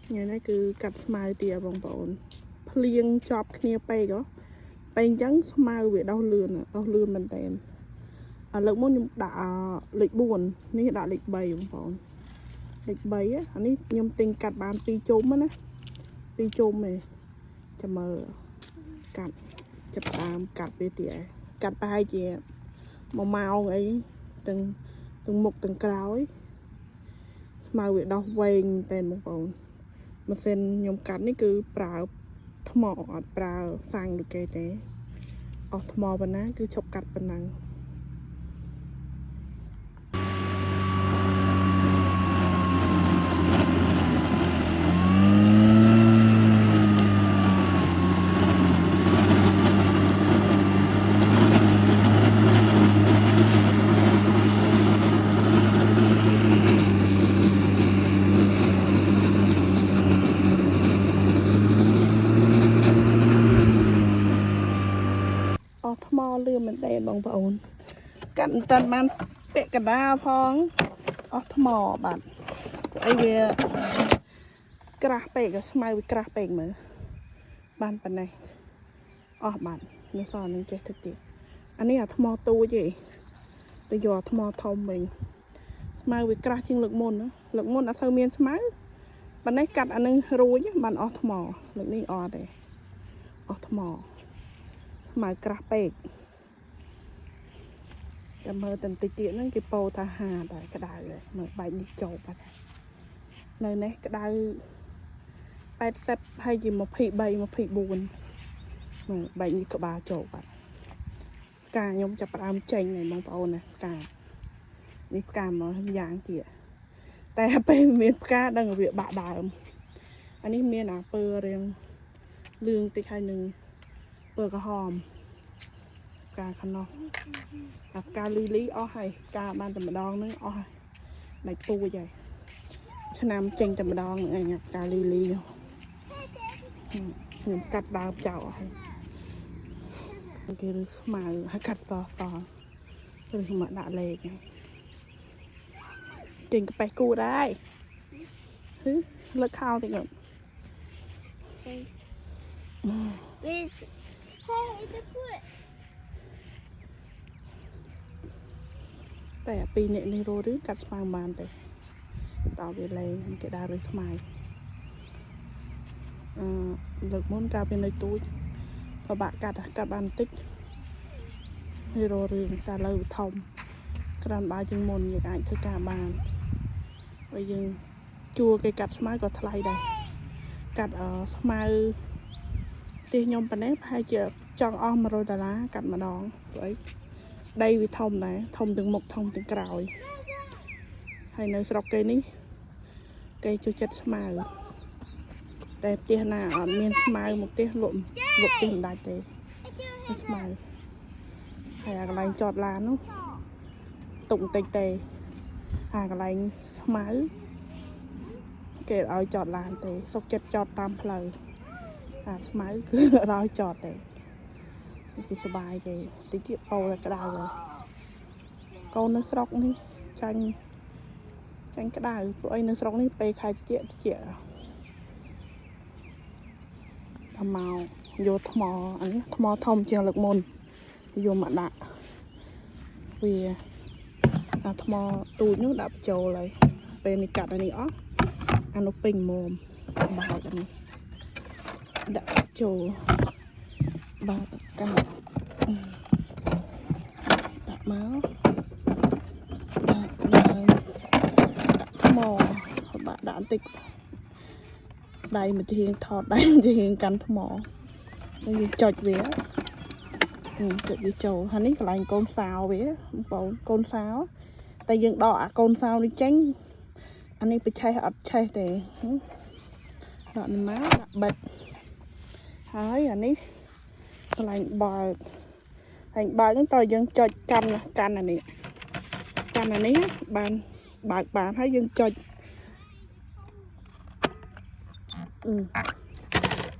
ថ្ងៃនេះគឺកាត់ស្មៅទៀតបងប្អូនភ្លៀងជាប់គ្នាពេកហ៎ពេលអញ្ចឹងស្មៅវាដោះលឿនដោះលឿនមែនតើឥឡូវមុនខ្ញុំដាក់លេខ4នេះដាក់លេខ3បងប្អូនលេខ3អានេះខ្ញុំទិញកាត់បាន2ជុំណា2ជុំឯងចាំមើលកាត់ចាប់ផ្ដើមកាត់វាទៀតឯងកាត់ប្រហែលជា1ម៉ោងអីទាំងទាំងមុខទាំងក្រោយ ស្មៅវាដោះវែងតែនបងប្អូនម៉ាស៊ីនខ្ញុំកាត់នេះគឺប្រើថ្មអត់ប្រើសាំងដូចគេទេអស់ថ្មប៉ុណ្ណាគឺឈប់កាត់ប៉ុណ្ណឹងអស់ថ្មលឿនមែនទេបងប្អូនកាត់មិនតាន់បានពាក់កណ្ដាលផងអស់ថ្មបាទព្រោះអីវាក្រាស់ពេកស្មៅវាក្រាស់ពេកមើលបានប៉ុណ្ណេះអស់បាទនៅសល់នឹងចេះទៅទៀតអានេះអាថ្មទូចទេទៅយកអាថ្មធំវិញស្មៅវាក្រាស់ជាងលើកមុនណាលើកមុនអត់សូវមានស្មៅប៉ុណ្ណេះកាត់អានឹងរួចបានអស់ថ្មលើកនេះអត់ទេអស់ថ្មស្មៅក្រាស់ពេកតែមើលតែបន្តិចទៀតហ្នឹងគេពោថាហាដែរក្តៅហើយមើលបែកនេះចូលបាត់ហើយនៅនេះក្តៅ80ហើយជា23 24មើលបែកនេះក្បាលចូលបាត់ផ្កាខ្ញុំចាប់ផ្ដើមចេញហើយបងប្អូនណាផ្កានេះផ្កាមកយ៉ាងទៀតតែពេលមានផ្កាដឹងថាវាបាក់ដើមអានេះមានអាពើរៀងលឿងតិចហើយនឹងពើក្រហមផ្កាខ្នោះអាផ្កាលីលីអស់ហើយផ្កាបានតែម្ដងហ្នឹងអស់ហើយដាច់ពូជហើយឆ្នាំចេញតែម្ដងហ្នឹងឯងអាផ្កាលីលីនោះខ្ញុំកាត់ដើមចោលអស់ហើយគេឬស្មៅហើយកាត់សសឬមកដាក់លេខហើយចេញក្បេះគូដែរហឺលើកខោតិចគាត់ Wait. Hey, it's a foot. តែអាពីរនាក់នេះរស់ឬកាត់ស្មៅមិនបានទេតើវាលែងគេដើររើស្មៅអឺលើកមុនកាលវានៅទូចពិបាកកាត់កាត់បានបន្តិចហើយរស់រឿងតែឥឡូវវាធំក្រានបើជាងមុនយើងអាចធ្វើការបានហើយយើងជួលគេកាត់ស្មៅក៏ថ្លៃដែរកាត់អឺស្មៅផ្ទះខ្ញុំប៉ុណ្ណេះប្រហែលជាចង់អស់100ដុល្លារកាត់ម្ដងព្រោះអី ដីវាធំដែរធំទាំងមុខធំទាំងក្រោយហើយនៅស្រុកគេនេះគេចូលចិត្តស្មៅតែផ្ទះណាអត់មានស្មៅមកផ្ទះលក់លក់ផ្ទះមិនដាច់ទេ It's your ស្មៅហើយអាកន្លែងចតឡាននោះទុកបន្តិចទេអាកន្លែងស្មៅគេអត់ឲ្យចតឡានទេសុកចិត្តចតតាមផ្លូវអាស្មៅគឺអត់ឲ្យចតទេគេសប្បាយគេតិចទៀតពោតែក្តៅហើយកូននៅស្រុកនេះចាញ់ចាញ់ក្តៅព្រោះអីនៅស្រុកនេះពេលខែត្រជាក់ត្រជាក់ដល់មកយកថ្មអានេះថ្មធំជាងលើកមុនយកមកដាក់វាអាថ្មទូចនោះដាក់បញ្ចូលហើយពេលនេះកាត់អានេះអស់អានោះពេញមុំបើកអានេះដាក់ចូលបើកកាត់ដាក់មកដាក់ដើមដាក់ថ្មបាក់ដាក់បន្តិចដៃមួយជាងថតដៃមួយជាងកាន់ថ្មហើយយើងចុចវាចុចវាចូលហើយនេះកន្លែងកូនសោវាបងប្អូនកូនសោតែយើងដកអាកូនសោនេះចេញអានេះប្រឆេះអត់ឆេះទេដកនេះមកដាក់បិទហើយអានេះកន្លែងបើកហើយបើកហ្នឹងតើយើងចុចកាន់កាន់អានេះកាន់អានេះបានបើកបានហើយយើងចុចអឺ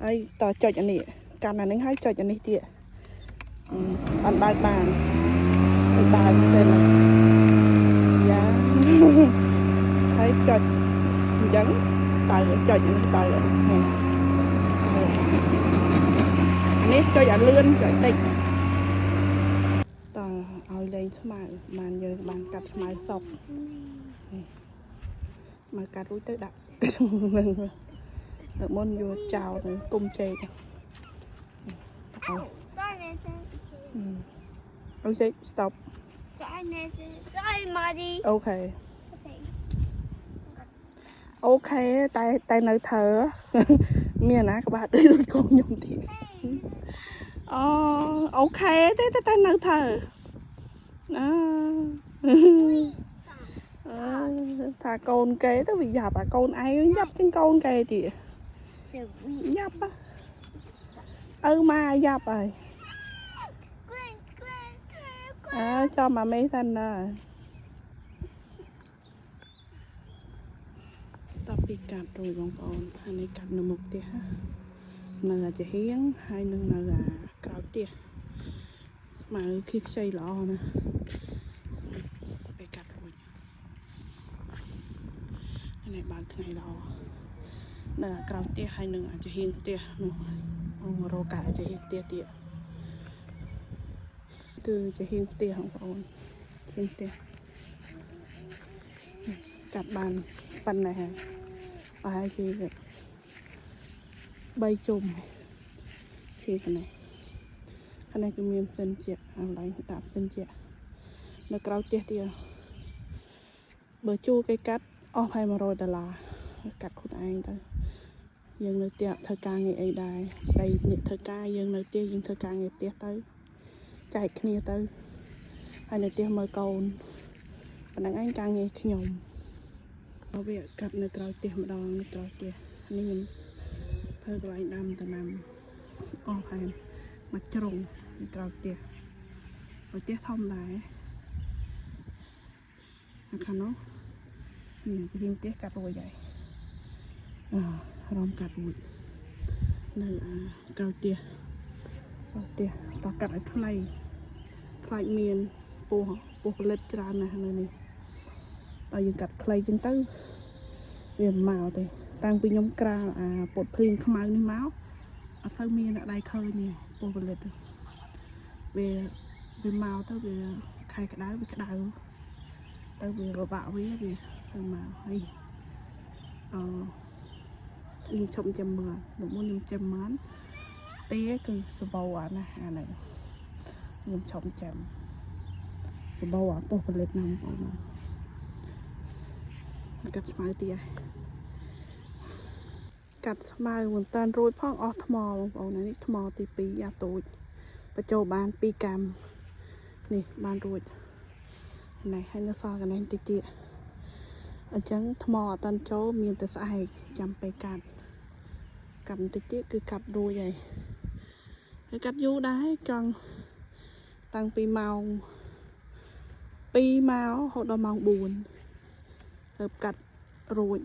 ហើយតចុចអានេះកាន់អានេះហើយចុចអានេះទៀតបានបើកបានហើយបើកទៅយ៉ាហើយចុចអញ្ចឹង បើចុចនេះបើនេះនេះចុចឲ្យលឿនចុចតិចតឲ្យលែងស្មៅបានយើងបានកាត់ស្មៅសពមកកាត់រួចទៅដាក់នឹងលើមុនយកចោលនឹងគុំចេក Ow! Sorry, Mason. អូសេ stop. Sorry, Mason. Sorry, Marty. Okay. Okay. Okay តែតែនៅធ្វើ មានណាក្បាលដូចកូនខ្ញុំទៀតអូ okay ទេតែតែនៅធ្វើណាអឺថាកូនគេទៅវាយ៉ាប់អាកូនឯងយ៉ាប់ជាងកូនគេទៀត Three. យ៉ាប់ហ៎ឪម៉ាយ៉ាប់ហើយ Green, green, green, អើចំអាមេសិនណាតពីកាត់រួចបងប្អូនអានេះកាត់នៅមុខផ្ទះណានៅអាចាហៀងហើយនឹងនៅអាក្រោយផ្ទះស្មៅខៀវខ្ចីល្អណាស់ពេលកាត់រួចអានេះបានថ្ងៃល្អនៅអាក្រោយផ្ទះហើយនឹងអាចាហៀងផ្ទះនោះអូរកកាអាចាហៀងផ្ទះទៀតគឺជាហៀងផ្ទះបងប្អូនហៀងផ្ទះកាត់បានប៉ុណ្ណេះហើយប្រហែលជា3ជុំជាកនេះកនេះគឺមានសិនជាអាឡែងដាក់សិនជានៅក្រៅផ្ទះទៀតបើជួគេកាត់អស់ប្រហែល100ដុល្លារកាត់ខ្លួនឯងទៅយើងនៅផ្ទះធ្វើការងារអីដែរប្តីអ្នកធ្វើការយើងនៅផ្ទះយើងធ្វើការងារផ្ទះទៅចែកគ្នាទៅហើយនៅផ្ទះមើលកូនប៉ុណ្ណឹងឯងការងារខ្ញុំមកវាកាត់នៅក្រោយផ្ទះម្ដងនៅក្រោយផ្ទះនេះខ្ញុំធ្វើកន្លែងដាំដំណាំអស់ហើយមកជ្រុងនៅក្រោយផ្ទះបើផ្ទះធំដែរនៅខាងនោះនេះជាផ្ទះកាត់រួចហើយអឺរំកាត់រួចនៅអាក្រោយផ្ទះក្រោយផ្ទះតោះកាត់ឲ្យខ្លី ខ្លាចមានពស់ពស់ផលិតច្រើនណាស់នៅនេះដល់យើងកាត់ខ្លីចឹងទៅវាមិនមកទេតាំងពីខ្ញុំក្រាលអាពុតភ្លៀងខ្មៅនេះមកអត់សូវមានអ្នកដៃឃើញទេពស់ផលិតនេះវាវាមកទៅវាខែក្តៅវាក្តៅទៅវារបាក់វាវាទៅមកហើយអឺខ្ញុំឈប់ចាំមើលលោកមុនខ្ញុំចាំមើលទេគឺសបោអាណាអាហ្នឹង ខ្ញុំឈប់ចាំសបោអាពោះផលិតណាស់បងប្អូនណាកាត់ស្មៅទៀតហើយកាត់ស្មៅមិនតាន់រួចផងអស់ថ្មបងប្អូនណានេះថ្មទី2អាតូចបញ្ចូលបាន2កាំនេះបានរួចនេះហើយនៅសល់កន្លែងតិចទៀតអញ្ចឹងថ្មអត់តាន់ចូលមានតែស្អែកចាំពេលកាត់កាត់បន្តិចទៀតគឺកាត់រួចហើយហើយកាត់យូរដែរចង់ តាំងពីម៉ោង2ម៉ោងរហូតដល់ម៉ោង4ទៅកាត់រួច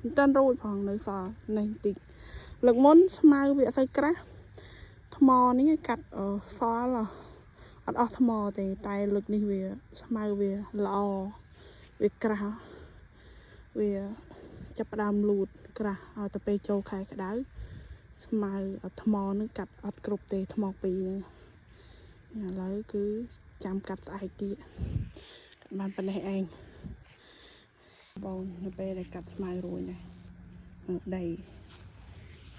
មិនតាន់រួចផងនៅសល់នេះបន្តិចលើកមុនស្មៅវាអត់សូវក្រាស់ថ្មនេះកាត់អឺសល់អត់អស់ថ្មទេតែលើកនេះវាស្មៅវាល្អវាក្រាស់វាចាប់ផ្ដើមលូតក្រាស់ឲ្យទៅពេលចូលខែក្តៅស្មៅថ្មនឹងកាត់អត់គ្រប់ទេថ្មពីរហ្នឹង ឥឡូវគឺចាំកាត់ស្អែកទៀតកាត់បានប៉ុណ្ណេះឯងបងនៅពេលដែលកាត់ស្មៅរួចណាដី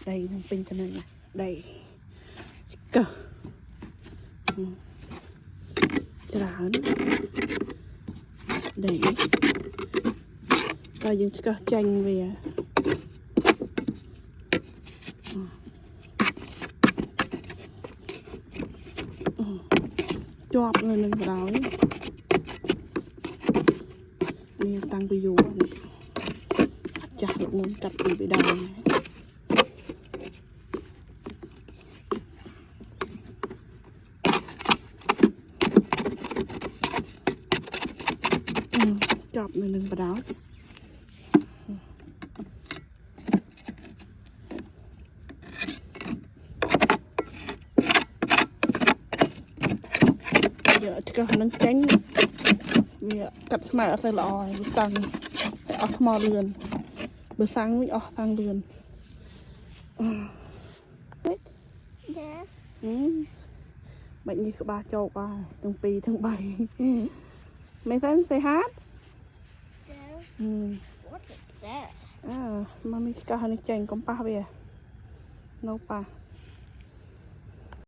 ដីនឹងពេញទៅនឹងណាដីឆ្កឹះច្រើនដីតើយើងឆ្កឹះចេញវាជាប់នៅនឹងក្រោយនេះតាំងពីយូរនេះចាស់លោកមុនកាត់ពីបេដងជាប់នៅនឹងបដោយកឆ្កឹះនឹងចេញវាកាត់ស្មៅអត់ទៅល្អហើយវាតាំងហើយអស់ថ្មលឿន បើសាំងវិញអស់សាំងលឿន Yes. ហឹមបាច់នេះក្បាលចោកអស់ទាំងពីរទាំងបីមែនទេសេហាត Yes. ហឹម What is that? អើមកមីស្កានេះចេញកុំប៉ះវានៅប៉ះ